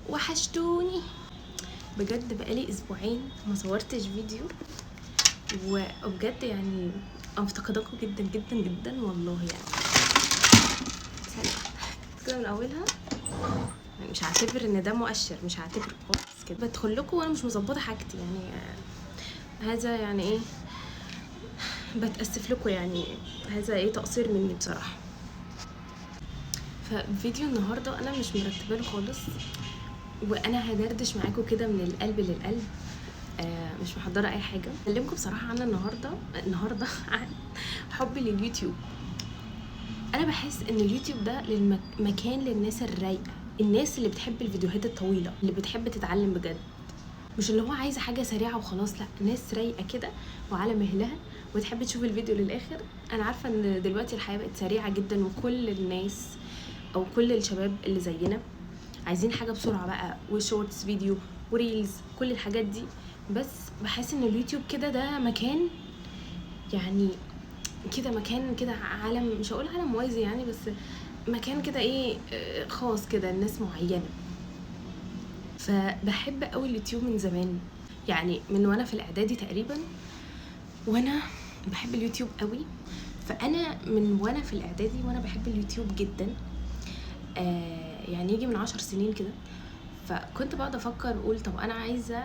وحشتوني بجد. بقالي اسبوعين ما صورتش فيديو، وبجد يعني انا مفتقداكم جدا جدا جدا والله. يعني ثانية كده من اولها، يعني مش هعتبر ان ده مؤشر، مش هعتبر خالص كده. بدخل لكم وانا مش مظبطه حاجتي، يعني هذا يعني ايه، بتاسف لكم، يعني هذا ايه تقصير مني بصراحة. ففيديو النهارده انا مش مرتبه له خالص، وانا هدردش معاكم كده من القلب للقلب. مش محضرة اي حاجة. اكلمكم بصراحة عن النهارده عن حبي لليوتيوب. انا بحس ان اليوتيوب ده مكان للناس الرايقه، الناس اللي بتحب الفيديوهات الطويلة، اللي بتحب تتعلم بجد، مش اللي هو عايزه حاجة سريعة وخلاص. لا، ناس رايقة كده وعلى مهلها وتحب تشوف الفيديو للاخر. انا عارفه ان دلوقتي الحياة بقت سريعة جدا، وكل الناس او كل الشباب اللي زينا عايزين حاجة بسرعة بقى، و shorts video و reels، كل الحاجات دي. بس بحس ان اليوتيوب كده ده مكان، يعني كده مكان كده عالم، مش هقول عالم موازي يعني، بس مكان كده ايه، خاص كده لناس معينة. فبحب قوي اليوتيوب من زمان، يعني من وانا في الاعدادي تقريبا وانا بحب اليوتيوب قوي. فانا من وانا في الاعدادي وانا بحب اليوتيوب جدا، يعني يجي من 10 سنين كده. فكنت بقعد افكر اقول طب انا عايزه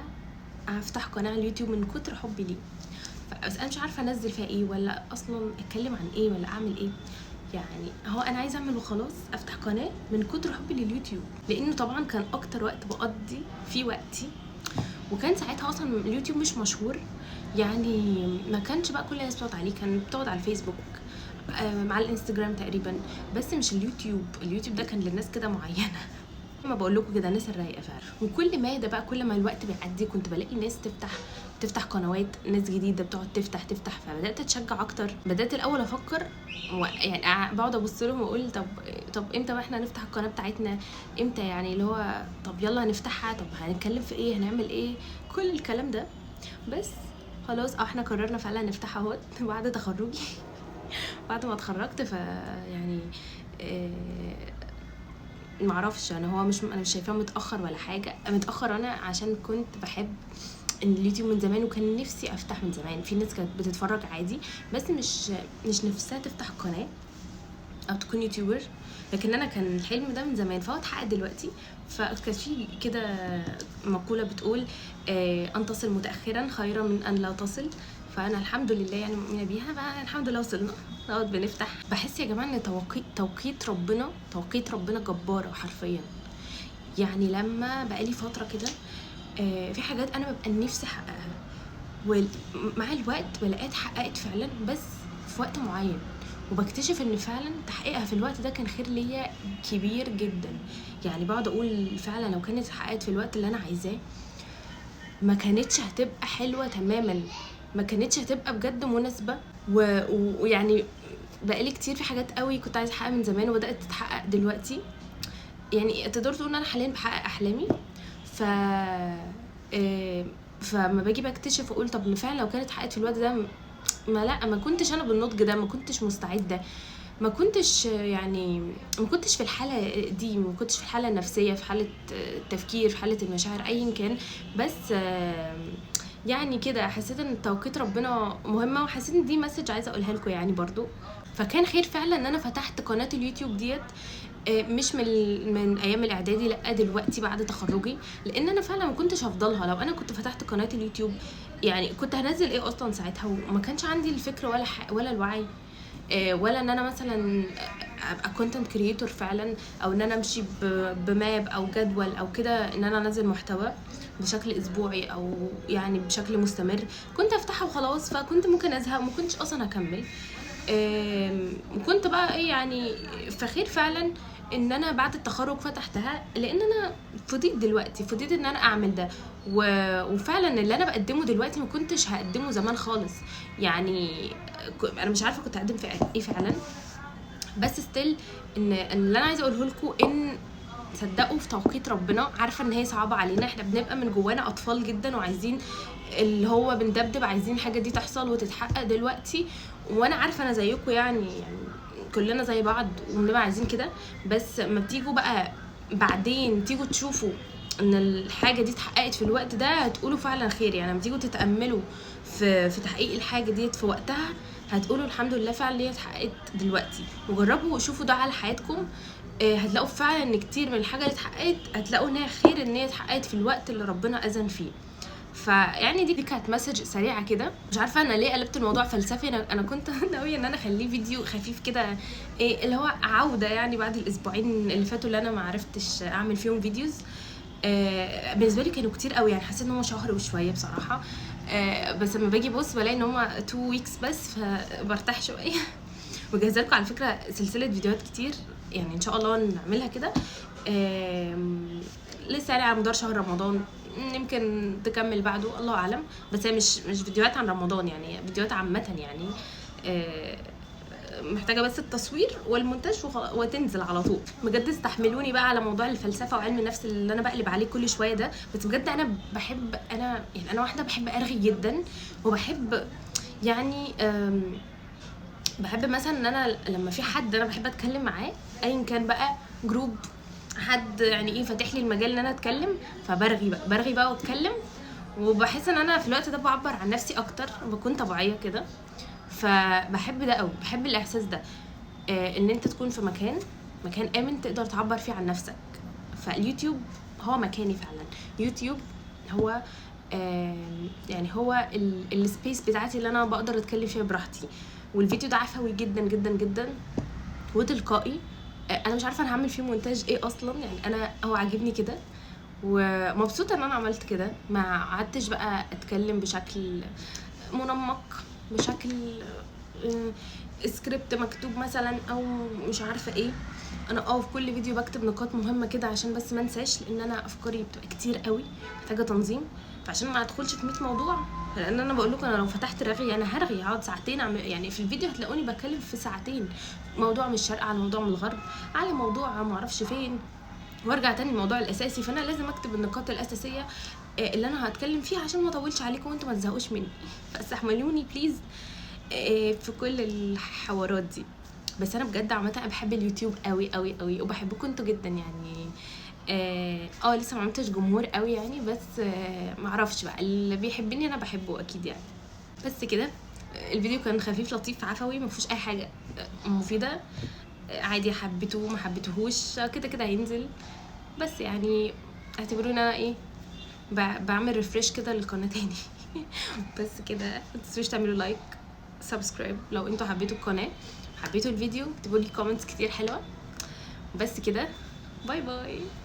افتح قناة على اليوتيوب من كتر حبي ليه، بس انا مش عارفه انزل فيها ايه، ولا اصلا اتكلم عن ايه، ولا اعمل ايه. يعني هو انا عايزه اعمل وخلاص، افتح قناة من كتر حبي لليوتيوب، لانه طبعا كان اكتر وقت بقضي فيه وقتي، وكان ساعتها اصلا اليوتيوب مش مشهور، يعني ما كانش بقى كل الناس بتقعد عليه، كان بتقعد على الفيسبوك، مع الانستجرام تقريبا، بس مش اليوتيوب. اليوتيوب ده كان للناس كده معينة، ما بقول لكم كده، الناس الرايقه فعلا. وكل ما ده بقى، كل ما الوقت بيعدي كنت بلاقي ناس تفتح قنوات، ناس جديدة بتقعد تفتح، فبدات اتشجع اكتر. بدات الاول افكر يعني بقعد ابص لهم واقول طب امتى بقى احنا هنفتح القناة بتاعتنا، امتى يعني اللي هو طب يلا هنفتحها، طب هنتكلم في ايه، هنعمل ايه، كل الكلام ده. بس خلاص احنا قررنا فعلا نفتحها اهوت بعد تخرجي، بعد ما اتخرجت. ف يعني معرفش انا، هو مش انا مش شايفاه متاخر ولا حاجة، متاخر انا عشان كنت بحب اليوتيوب من زمان، وكان نفسي افتح من زمان. في ناس كانت بتتفرج عادي بس مش نفسها تفتح قناة او تكون يوتيوبر، لكن انا كان الحلم ده من زمان فهو اتحقق دلوقتي. فكان في كده مقولة بتقول ان تصل متاخرا خيرا من ان لا تصل، فانا الحمد لله يعني مؤمنة بيها، فالحمد لله وصلنا نقعد بنفتح. بحس يا جماعة ان توقيت ربنا جبارة حرفيا. يعني لما بقالي فترة كده في حاجات انا ببقى نفسي احققها، ومع الوقت بلاقيها اتحققت فعلا، بس في وقت معين، وبكتشف ان فعلا تحقيقها في الوقت ده كان خير ليا كبير جدا. يعني بقعد اقول فعلا لو كانت اتحققت في الوقت اللي انا عايزاه ما كانتش هتبقى حلوة تماما، ما كانتش هتبقى بجد مناسبة. ويعني بقالي كتير في حاجات قوي كنت عايزه احققها من زمان وبدات تتحقق دلوقتي. يعني تقدروا تقولوا ان انا حاليا بحقق احلامي. فما باجي بكتشف واقول طب فعلا لو كانت اتحققت في الوقت ده ما لا ما كنتش انا بالنضج ده، ما كنتش مستعدة، ما كنتش يعني ما كنتش في الحالة دي، ما كنتش في الحالة النفسية، في حاله التفكير، في حاله المشاعر، ايا كان. بس يعني كده حسيت ان توقيت ربنا مهمة، وحسيت ان دي message عايزه اقولها لكم يعني برضو. فكان خير فعلا ان انا فتحت قناة اليوتيوب ديت، مش من ايام الاعدادي، لا دلوقتي بعد تخرجي، لان انا فعلا ما كنتش هفضلها لو انا كنت فتحت قناة اليوتيوب. يعني كنت هنزل ايه اصلا ساعتها، وما كانش عندي الفكر ولا الوعي، ولا ان انا مثلا ابقى content creator فعلا، او ان انا امشي ب map او جدول او كده، ان انا انزل محتوى بشكل اسبوعي او يعني بشكل مستمر. كنت افتحها وخلاص، فكنت ممكن ازهق وما كنتش اصلا هكمل. وكنت بقى ايه يعني، فخير فعلا ان انا بعد التخرج فتحتها، لان انا فضيت دلوقتي، فضيت ان انا اعمل ده. وفعلا اللي انا بقدمه دلوقتي ما كنتش هقدمه زمان خالص. يعني انا مش عارفه كنت هقدم في ايه فعلا، بس still ان اللي انا عايزه اقوله لكم ان صدقوا في توقيت ربنا. عارفه ان هي صعبة علينا، احنا بنبقى من جوانا اطفال جدا وعايزين اللي هو بندبدب، عايزين الحاجة دي تحصل وتتحقق دلوقتي. وانا عارفه انا زيكم، يعني كلنا زي بعض وبنبقى عايزين كده، بس ما بتيجوا بقى بعدين تيجوا تشوفوا ان الحاجة دي اتحققت في الوقت ده هتقولوا فعلا خير. يعني لما تيجوا تتاملوا في تحقيق الحاجة ديت في وقتها هتقولوا الحمد لله فعلا هي اتحققت دلوقتي. وجربوا وشوفوا ده على حياتكم، هتلاقوا فعلا ان كتير من الحاجة اللي اتحققت هتلاقوا انها خير ان هي اتحققت في الوقت اللي ربنا اذن فيه. فيعني دي كانت message سريعة كده، مش عارفه انا ليه قلبت الموضوع فلسفي. انا كنت ناوية ان انا اخليه فيديو خفيف كده، ايه اللي هو عوده يعني بعد الاسبوعين اللي فاتوا اللي انا ما عرفتش اعمل فيهم videos. بالنسبة لي كانوا كتير قوي، يعني حسيت ان هم شهر وشوية بصراحة. بس لما باجي بص بلاقي ان هم 2 weeks بس، فبرتاح شوية. مجهزة لكم على فكرة سلسلة فيديوهات كتير يعني ان شاء الله نعملها كده، لسه يعني على مدار شهر رمضان، يمكن تكمل بعده الله اعلم. بس هي مش فيديوهات عن رمضان، يعني فيديوهات عامة يعني، محتاجه بس التصوير والمونتاج وتنزل على طول. بجد استحملوني بقى على موضوع الفلسفة وعلم النفس اللي انا بقلب عليه كل شوية ده، بس بجد انا بحب، انا يعني انا واحدة بحب ارغي جدا، وبحب يعني بحب مثلا ان انا لما في حد انا بحب اتكلم معاه ايا كان بقى group، حد يعني ايه فاتح لي المجال ان انا اتكلم، فبرغي بقى، برغي بقى واتكلم، وبحس ان انا في الوقت ده بعبر عن نفسي اكتر وبكون طبيعية كده. فبحب ده قوي، بحب الاحساس ده، ان انت تكون في مكان امن تقدر تعبر فيه عن نفسك. فاليوتيوب هو مكاني فعلا، يوتيوب هو يعني هو ال space بتاعتي اللي انا بقدر اتكلم فيها براحتي. والفيديو ده عفوي جدا جدا جدا وتلقائي، انا مش عارفه انا هعمل فيه مونتاج ايه اصلا، يعني انا هو عاجبني كده ومبسوطة ان انا عملت كده، ما قعدتش بقى اتكلم بشكل منمق، بشكل سكريبت مكتوب مثلا او مش عارفه ايه. انا في كل فيديو بكتب نقاط مهمة كده عشان بس ما انساش، لان انا افكاري بتبقى كتير قوي محتاجه تنظيم، فعشان ما ادخلش في 100 موضوع. لان انا بقول لكم انا لو فتحت رغي انا هرغي، هقعد ساعتين يعني في الفيديو هتلاقوني بتكلم في ساعتين، موضوع من الشرق على موضوع من الغرب على موضوع ما اعرفش فين، وارجع تاني للموضوع الاساسي. فانا لازم اكتب النقاط الاساسية اللي انا هتكلم فيها عشان ما اطولش عليكم وانتم ما تزهقوش مني، فاستحملوني please في كل الحوارات دي. بس انا بجد عامة انا بحب اليوتيوب قوي قوي قوي، وبحبكم انتوا جدا يعني. لسه ما عملتش جمهور قوي يعني، بس ما اعرفش بقى اللي بيحبني انا بحبه اكيد يعني. بس كده الفيديو كان خفيف لطيف عفوي، ما فيهوش اي حاجة مفيدة، عادي حبيتوه ما حبيتوهوش كده كده هينزل. بس يعني اعتبروني ان انا ايه بعمل refresh كده للقناة تاني. بس كده ما تنسوش تعملوا like subscribe لو انتوا حبيتوا القناة، حبيتوا الفيديو، اكتبوا لي comments كتير حلوة. بس كده، bye bye.